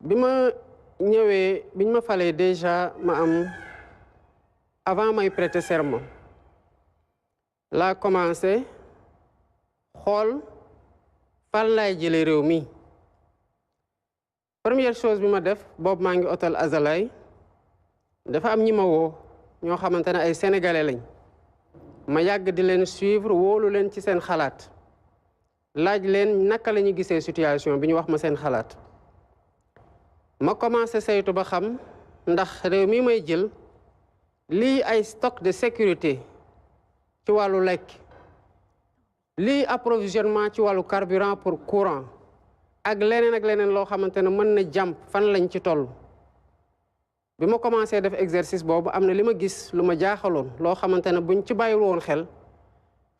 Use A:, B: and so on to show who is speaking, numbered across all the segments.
A: bi ma ñëwee biñ ma falee déjà ma am avant may prêter serment laa commencé xool fan laay jëlee réew mi première chose bi ma def boobu maa ngi hôtel Azalaï dafa am ñi ma woo ñoo xamante ne ay sénégalais lañ ma yàgg di leen suivre wóolu leen ci seen xalaat laaj leen naka la ñu gisee situation bi ñu wax ma seen xalaat ma commencé saytu ba xam ndax réew mi may jël lii ay stock de sécurité ci wàllu lekk lii approvisionnement ci wàllu carburant pour courant ak leneen loo xamante ne mën na jàmp fan lañ ci toll bi ma commencé def exercice boobu am na li ma gis lu ma jaaxaloon loo xamante ne buñ ci bàyyiwul woon xel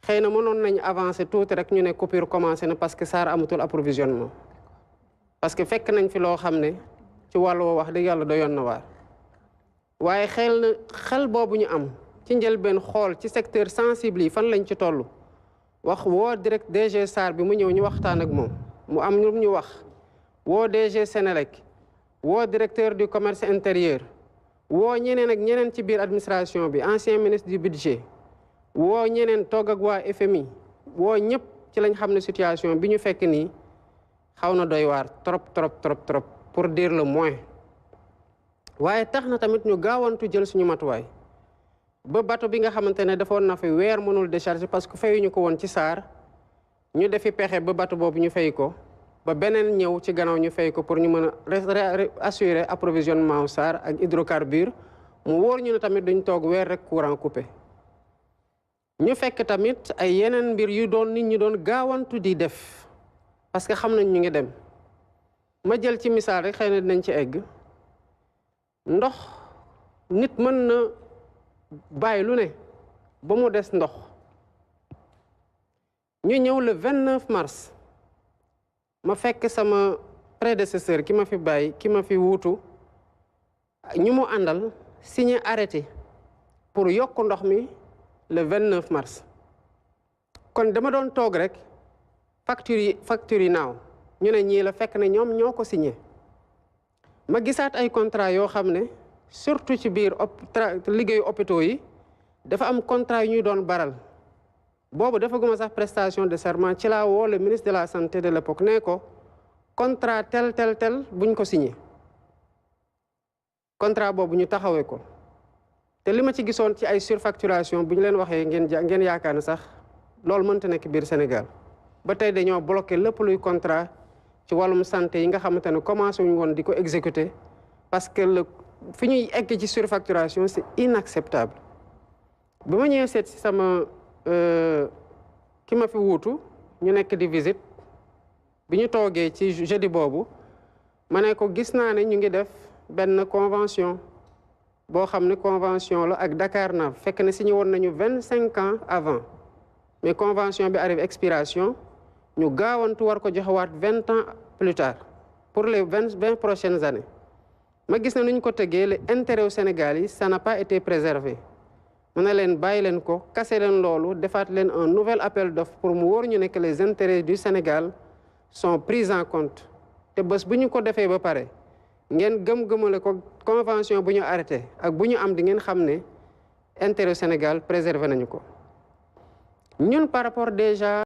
A: xëy na mënoon nañ avancer tuuti rek ñu ne coupure commencé na parce que SAR amatul approvisionnement parce que fekk nañ fi loo xam ne ci wàllu woo wax dëgg yàlla doyoon na waar waaye xel boobu ñu am ci njëlbeen xool ci secteur sensible yi fan lañ ci toll wax woo direct DG SAR bi mu ñëw ñu waxtaan ak moom mu am lu ñu wax woo DG Sénélec woo directeur du commerce intérieur woo ñeneen ak ñeneen ci biir administration bi ancien ministre du budget woo ñeneen toog ak waa FMI woo ñëpp ci lañ xam ne situation bi ñu fekk nii xaw na doy waar trop pour dire le moins waaye tax na tamit ñu gaawantu jël suñu matuwaay ba bateau bi nga xamante ne defoon na fi weer mënul décharger parce que fayuñu ko woon ci SAR ñu defi pexe ba bateau boobu ñu fay ko ba beneen ñëw ci gannaaw ñu fay ko pour ñu mën a assurer approvisionnement SAR ak hydrocarbures mu wóor ñu ne tamit duñ toog weer rek courant coupé ñu fekk tamit ay yeneen mbir yu doon nit ñi doon gaawantu di def parce que xam nañ ñu ngi dem ma jël ci misaal rek xëy na dinañ ci egg ndox nit mën na bàyyi lu ne ba mu des ndox ñu ñëw le 29 mars ma fekk sama prédécesseur ki ma fi bàyyi ki ma fi wuutu ñu mu àndal signé arrêté pour yokk ndox mi le 29 mars kon dama doon toog rek facture yi naaw ñu ne ñii la fekk ne ñoom ñoo ko signé ma gisaat ay contrat yoo xam ne surtout ci biir liggéeyu hôpitaux yi dafa am contrat yu ñuy doon baral boobu dafa guma sax prestation de serment ci laa woo le ministre de la santé de l'époque ne ko contrat tel buñ ko signé contrat boobu ñu taxawee ko te li ma ci gisoon ci ay surfacturation bu ñu leen waxee ngeen yaakaar ne sax loolu mënta nekk biir Sénégal ba tey dañoo bloqué lépp luy contrat ci wàllum santé yi nga xamante ne commencé wuñu woon di ko exécuter parce que fi ñuy egg ci surfacturation c'est inacceptable ba ma ñëwee seet si sama ki ma fi wuutu ñu nekk di visite bi ñu toogee ci jeudi boobu ma ne ko gis naa ne ñu ngi def benn convention boo xam ne convention la ak Dakarnave fekk ne signé woon nañu 25 ans avant mais convention bi arrive expiration ñu gaawantu war ko joxewaat 20 ans plus tard pour les 20 prochaines années ma gis na nu ñu ko tëggee le intérêt au Sénégal yi ça n'a pas été préservé mu ne leen bàyyi leen ko kase leen loolu defaat leen un nouvel appel d'offres pour mu wóor ñu ne que les intérêts du Sénégal sont pris en compte te bés bu ñu ko defee ba pare ngeen gëm-gëmale ko convention bu ñu arrêté ak bu ñu am di ngeen xam ne intérêt au Sénégal préservé nañu ko ñun par rapport déjà